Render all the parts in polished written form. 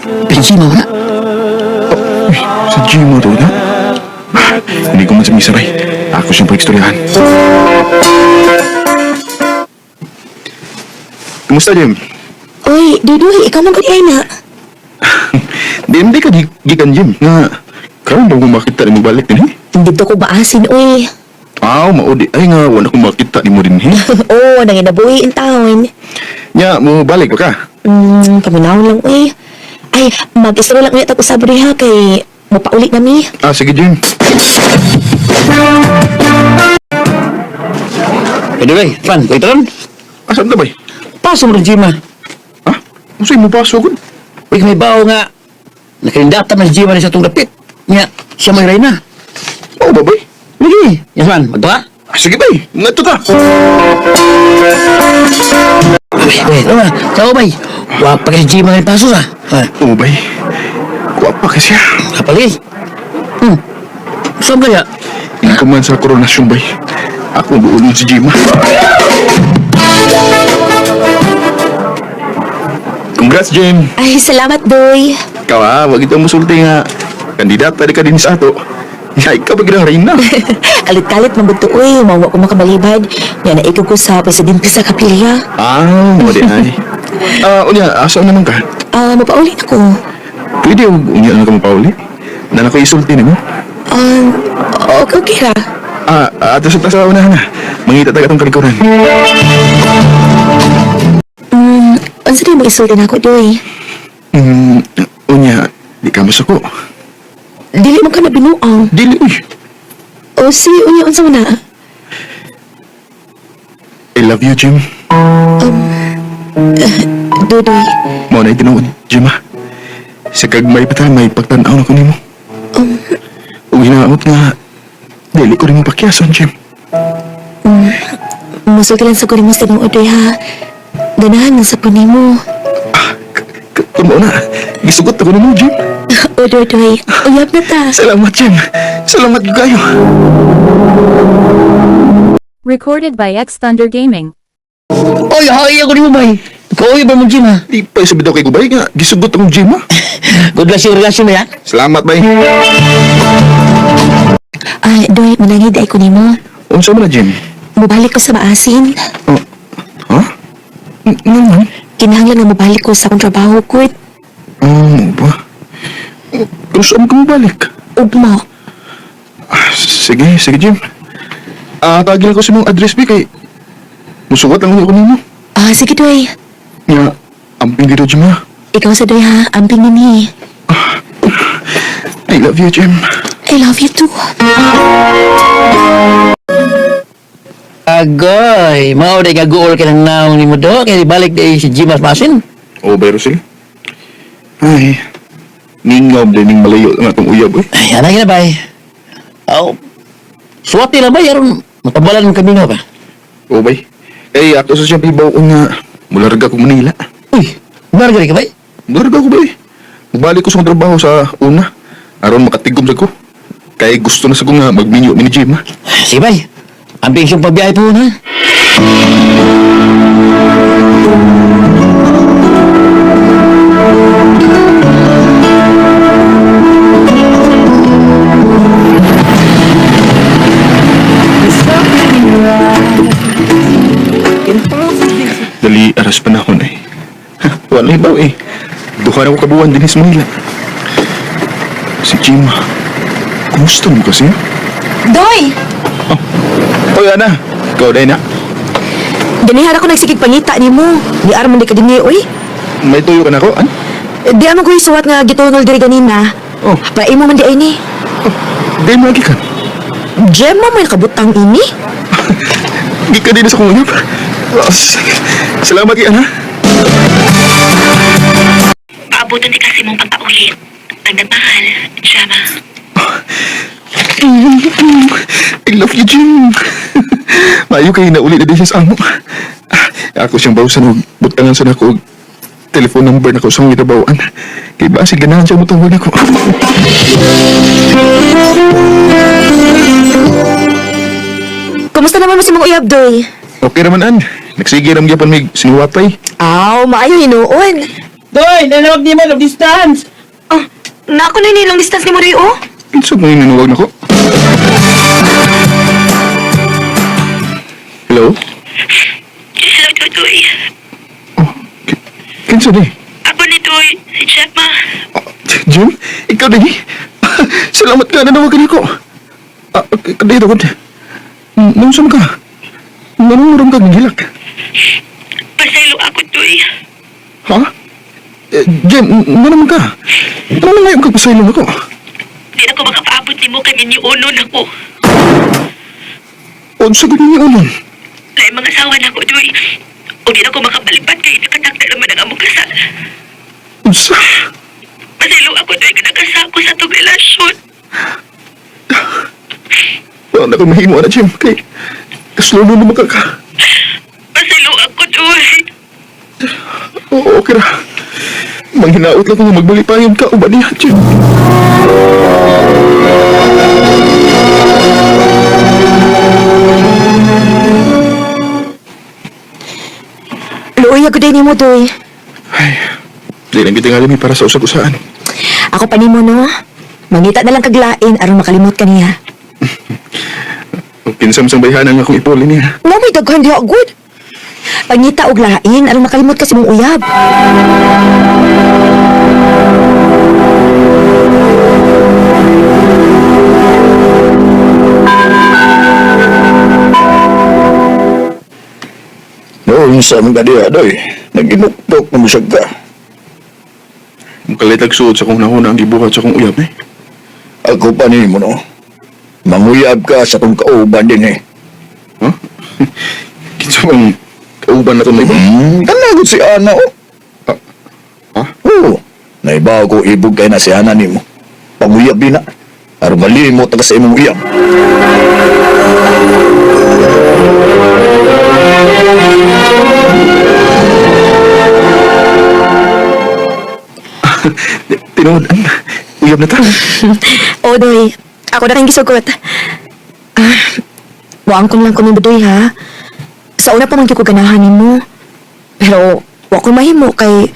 Si Gima na. Uy, sa Gima to na? Ah, hindi ko man sa misa, bay. Ako siyang pag-istoryahan. Kumusta, Jim? Uy, Dudoy, ikaw man gud ay na. Di ka gikan, Jim. Nga, karon ba kung makita ni mo balik din, eh? Dito ko baasin, uy. Aw, maudi. Ay nga, wala kong makita ni mo din, eh. Oo, nanginabuhi in town. Nya, mo balik ba ka? Paminaw lang, uy. Ay, mag-istorya lang ulit ako sa ha, kay mapaulit na mi. Ah, sige, Jim. Anyway, pan, kay taron. Asan ta, bay? Paso mo rin Gima. Ha? Unsay mo paso gud? Uy, may bao nga. Nakalindata man si Gima ni sa itong dapit. Nga, siya may reyna. Oo ba, bay? Lagi, yes man, magtuwa. Ah, sige, bay. Ngadto ta. Uy, uy, tama. Sao bay? Wa pa kay si Gima nga paso sa. Ha, Oo, bay. Kuwapa kasi siya. kapali. Saan kaya? Hindi ko man sa koronasyon, bay. Ako buulon si Jima. Congrats, Jim. Ay, salamat, Doy. Ikaw ah, wag itong musulti nga. Kandidata di ka din sa ato. Ya, ikaw ba ginang reyna? Kalit-kalit man gud to, uy. Mawa ko makabalibad. Yan, naikog ko sa presidente sa kapilya. Ah, mo di ay. Ah, unya, asa naman ka? Ah, mapaulit ako. Pwede og unya na ka mapauli. Na ako isulti nimo. Ah, okay, okay ra. Ah, ato sa tasa unahan na. Mangita tayo atong kalikuran. Unsa di mo isulti na ako, Doy? Unya, di ka masuko. Dili mo ka na binuang. Dili, uy. O si, unya, unsa mo na? I love you, Jim. Dudoy, Mao na tinuod, Jim ah. Sa kagmay pa ta, may pagtanaw na ko nimo. Ug hinaot nga, dili ko rin mo pakyason, Jim. musulti lang sa ko nimo sa tinuod, Doy, ha? Ganahan man sa ko nimo. Ah, Kamo na, gisugot ako nimo, Jim. O, Dudoy, uyab na ta. Salamat, Jim. Salamat gyud kayo. Recorded by X Thunder Gaming. Oy, hay ako ni mo bay. Kauy ba mo Gima? Di pa sabi daw kay Gubay nga, gisugot akong Jim, ah. Good luck sa iyong relasyon na ya. Salamat, bay. Ah, Doy, manangid ay ko nimo. Unsa man na, Jim? Mubalik ko sa maasin. Oh, ha? Naman? Kinahanglan nga mubalik ko sa akong trabaho ko. Ah, mo ba? Pero saan ka mabalik? Ugma. Ah, sige, sige, Jim. Ah, tagil ko sa mong address, bi, kay musugot lang ako nimo. Ah, sige, Doy. Nga, amping dito, Jim, ha? Ikaw sa Doy, ha? Amping nini. I love you, Jim. I love you too. Agoy, mao day kaguol kay nang naong nimo do kay balik day si Gima sa masin. Oo, ba, Rosil? Ay, ningaw din ning malayo ang atong uyab, eh. Ay, ana gina bay. Aw. Suwati lang bay aron matabalan mo kami nga ba. Oo, bay. Eh, ako sa siyang ibaw ko nga, mularga ko Manila. Uy, marga ka bay. Mularga ko, bay. Mubalik ko sa akong trabaho sa una. Aron makatigom sa ko. Kay gusto na sa ko nga magminyo ni Jim, ha? Sige bay. Amping siyang pagbiyahe po na. Dali, aras panahon eh. Wala ibaw eh. Duha na ko kabuan din sa Manila. Si Jim, kumusta mo kasi? Doy! Oy, Ana. Ikaw dahil na. Dinihara ko nagsigig pangita nimo. Di arman di ka dinhi, oy. May tuyo ka na ko, an? Di amo ko isuwat nga gitunol diri ganina. Oh. Para imo man di ay ni. Oh, di mo lagi ka. Gemma may nakabutang ini. Di ka din sa kong uyab. Oh, salamat kay Ana. Paabutan di kasi mong pagpauli. Ang nagmahal, Gemma. I love you, Jim. Maayo kay nauli na din siya sa amo. Ah, ako siyang bawsan og butangan sa nako og telephone number nako sa akong gitrabahoan. Kay ba si ganahan siya motawag nako. Kumusta naman mo si mong uyab, Doy? Okay raman an. Nagsige ram gyapon mig sinuwatay. Aw, maayo hinuon. Doy, nanawag ni mo, long distance. Oh, na ako na ni long distance ni mo Doy, oh. Kinsa mo yung nanawag nako? Hello? Hello, Tutoy. Oh, kinsa di? Ako ni Toy, si Gemma. Oh, Jim, ikaw di. Salamat ka, nanawagan ako. Ah, kadito ko. Nung ka? Nanunguram ka gilak. Pasaylo ako, Toy. Ha? Eh, Jim, nga naman ka? Ano na ngayon ka pasaylong ako? Di na ko makapaabot ni mo kay miniunon ako. Unsa gud ninyo unon? Lain mga asawa na ko, Toy. O di na ko makabalipat kay nakatakda naman ang among kasal. Unsa? Pasaylo ako, Toy, kanakasa ko sa itong relasyon. Wala na ko mahimo na, Jim. Kay kaslulo naman ka ka. Pasaylo ako, Toy. Oo, okay ra. Manghinaot lang kung magbalipayon ka o ba niya, Jim? Luoy ako din nimo, Doy. Ay, di lang kita nga para sa usag-usaan. Ako pa nimo, no? Mangita na lang kaglain aron makalimot ka niya. O kinsam sang bayhanan nga akong ipuli niya. No, may daghan diha good. Pangita og lain aron makalimot ka sa imong uyab. Noon sa mga diha, doy, naginuktok na musag ka. Makalit suod sa kong nahuna ang gibuhat sa kong uyab eh. Ako pa ni mo, no? Manguyab ka sa kong kauban din eh. Huh? Kinsa bang kauban na to na iba? Kanagot si Ana, oh. Ah, ah? Oo, naibaw ko ibog kay na si Ana nimo. Panguyab din na. Aron malimot na ka sa imong uyab. Tinuod, an, uyab na ta. O, Doy. Ako na kayong gisugot. Ah, waang ko lang kami Doy, ha? Sa una pa man gyud ko ganahan nimo. Pero, wa ko mahimo kay...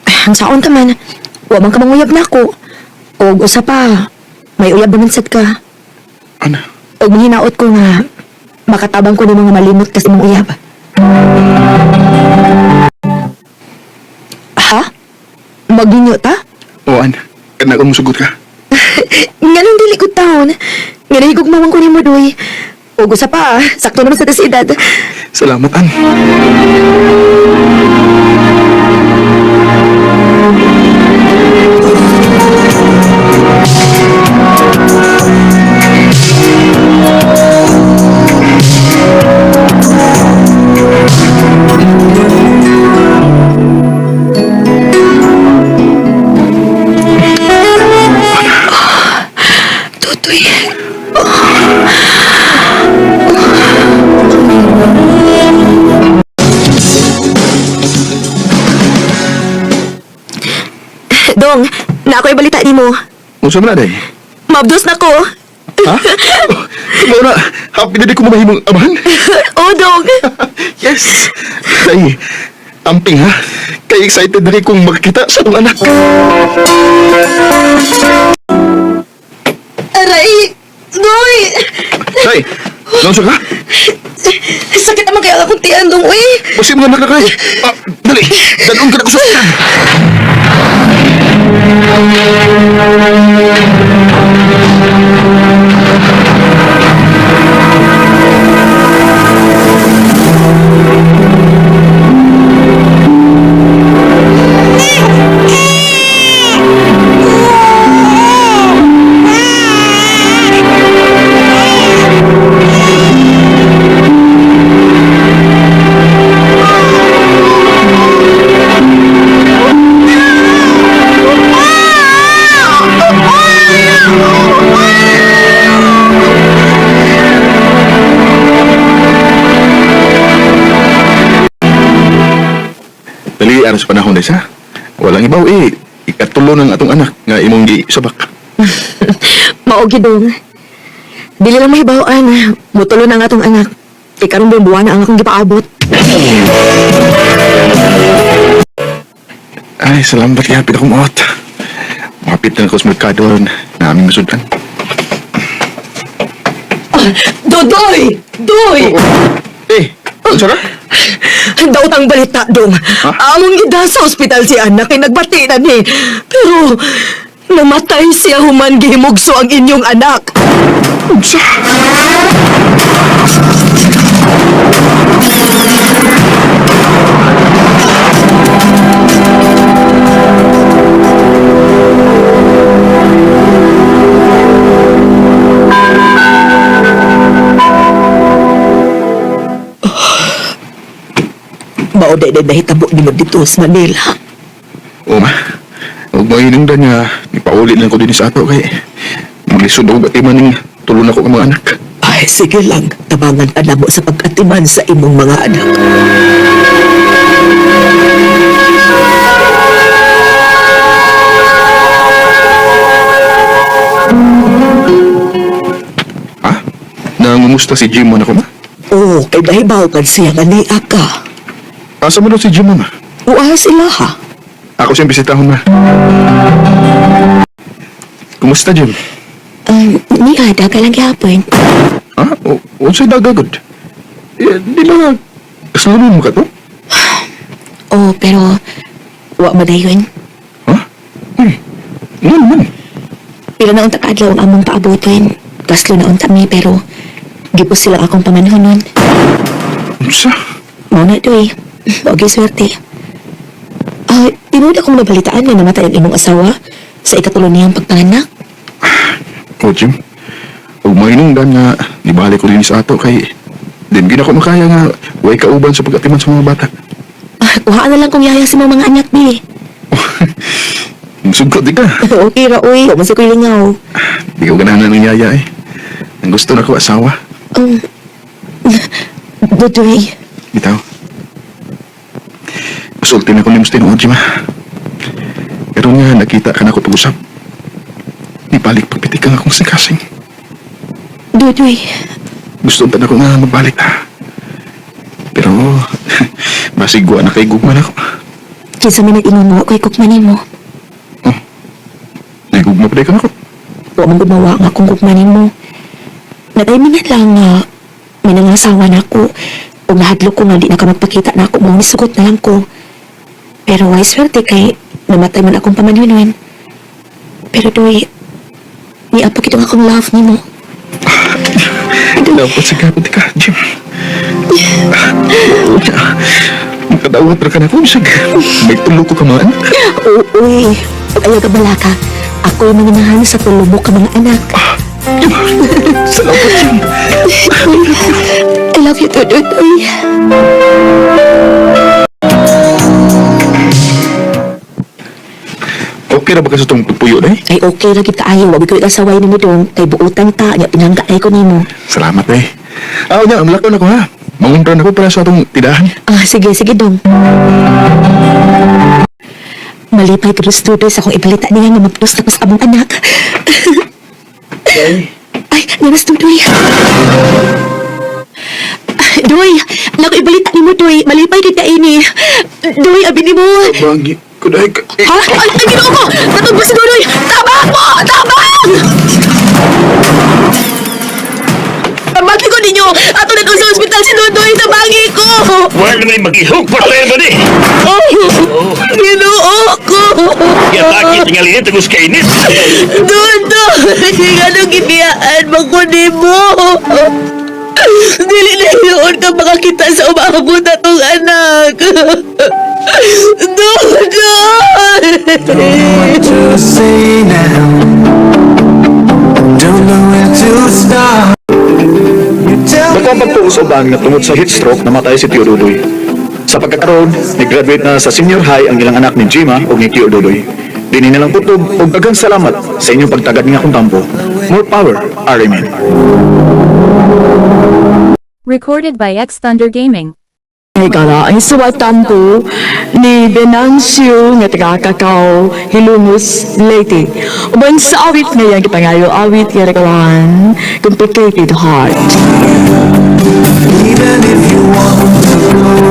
Ah, ang saon ka man, wa man ka manguyab nako. Og usa pa, may uyab naman sad ka. Ana, Og hinaot ko nga, makatabang ko ni mga malimot ka sa imong uyab. Ha? Magninyo ta? o an, kana kong musugot ka. Nga nang dili ko taon. Nga nahigog mamang ko ni mo, Doy. Og usa pa, sakto naman sa tasidad. Salamat, an. Tutoy. Dong, na ako'y balita ni mo. Unsa man na, day? Mabdos na ko. Ha? Oh, Mao na, happy na di ko mamahimong amahan. Oh, Dong. Yes! Day, amping ha. Kay excited na rin kong makakita sa itong anak. Aray! Doy! Day, naunsa ka? Sakit naman kaya akong tiyan, Dong. Uy! Usi mga anak na kay. Ah, dali, dalon ka na ko sa ospital. Dali, aras panahon day sa. Walang ibaw eh. Ikatulo ng atong anak nga imong gisabak. Maogi, Dong. Dili lang mahibaw-an. Mutulo na ang atong anak. Ikaroon buong buwan na ang akong gipaabot. Ay, salamat kaya hapit akong maot. Makapit na ako sa merkado ron na aming masudan. Dodoy! Doy! Eh, ano ka? Daot ang balita, dong. Among gida sa ospital si anak kay nagbati na ni. Pero namatay siya human gihimugso ang inyong anak. Unsa? Mao day day nahitabo nimo dito sa Manila. Oo, ma. Huwag mo inungdan nga. Ipaulit lang ko din sa ato kay maglisod ako batiman ng tulon ako ng mga anak. Ay, sige lang. Tabangan ka na mo sa pag-atiman sa imong mga anak. Ha? Nangumusta si Jim mo na ko, ma? Oo, kay nahibaw kan siya nga niya ka. Asa mo daw si Jim mo, ma? Uwa sila ha. Ako siyang bisitahon, ma. Kumusta, Jim? Niya, daga lang gihapon. Ha? O, unsay dagagod? Eh, di ba kasalanan mo ka to? Oh, pero wa man dayon. Ha? Uy, nga naman. Pila na unta kaadlaw ang among paaboton. Kaslo na unta mi pero gipos sila akong pamanhonon. Unsa? Mao na doy. Wa gyud swerte. Ah, tinuod akong nabalitaan nga namatay ang imong asawa sa ikatulo niyang pagpanganak. O, Jim. Huwag mo inungdan nga, nibalik ko din sa ato kay di gina ko makaya nga way kauban sa pag-atiman sa mga bata. Ah, kuhaan na lang kung yaya sa mga mga anak bi. Sugod di ka. Okay ra oy, wa man sa ko'y lingaw. Di ko ganahan ng yaya eh. Ang gusto na ko asawa. Dudoy, Bitaw. Usulti na ko ni Mustino, Jim ah. Pero nga, nakita ka na ko pag-usap. Nibalik pagpitik ang akong sikasing. Dudoy. Gusto na ko nga magbalik ta. Pero, basigwa na kay gugma na ko. Kinsa man nag-ingon mo, ako'y kukmanin mo. Nagugma pa ka na ko. Wa man gumawa nga akong kukmanin mo. Nataymingan lang nga may nangasawa na ako. Ug nahadlok ko nga di na ka magpakita na ako mo nisugot na lang ko. Pero way swerte kay namatay man akong pamanhunwan. Pero doy, niapo kitong akong love nimo. Dapat sigapot ka, Jim. Makadawat ra ka na ko, bisag. May tulo ko ka man. Oo, uy. Ayaw ka balaka. Ako yung manginahan sa tulo mo ka mga anak. Jim, salamat, Jim. I love you too, Dudoy. Okay ra ba ka sa itong pagpuyo, day? Ay okay ra gid kaayo, wa ko ikasaway nimo dong kay buotan ta nya pinangga ay ko nimo. Salamat, eh. Ah, nya, malakaw na ko, ha? Manguntra na ko para sa atong tidahan. Ah, sige, sige dong. Malipay ko Dudoy sa akong ibalita niya nga mapus na ko sa among anak. Ay, nanas Dudoy. Ah, Doy, nako ibalita nimo Doy, malipay gid ka ini. Doy, abi nimo. Bangi ko, day. Eh, Ha? Ay, ay, ginoo ko! Natugbo si Dudoy! Tabang mo! Tabang! Tabangin ko ninyo! Ato na ko sa ospital si Dudoy! Tabangin ko! Wala may mag-ihog pa tayo ba ni? Oh, ginoo ko! Yataki tingali nito tagos kainit. Dudoy! Anong gibiyaan mo ko nimo? Dili na yun ka makakita sa umaabot na tong anak. Dudoy! To say now. Don't know where to start. You tell Dako ang pagtuo sa uban nga tungod sa heat stroke namatay si Tio Dudoy. Sa pagkakaroon, nag-graduate na sa senior high ang ilang anak ni Jima o ni Tio Dudoy. Dini na lang kutob og daghang salamat sa inyong pagtagad nga akong tampo. More power, RMN. Recorded by X Thunder Gaming. Higala ang suwatampo ni Venancio nga taga Kakao, Hilongos, Leyte. Uban sa awit ngayang gipangayo awit nga rekawan, Complicated Heart. even if you want to go.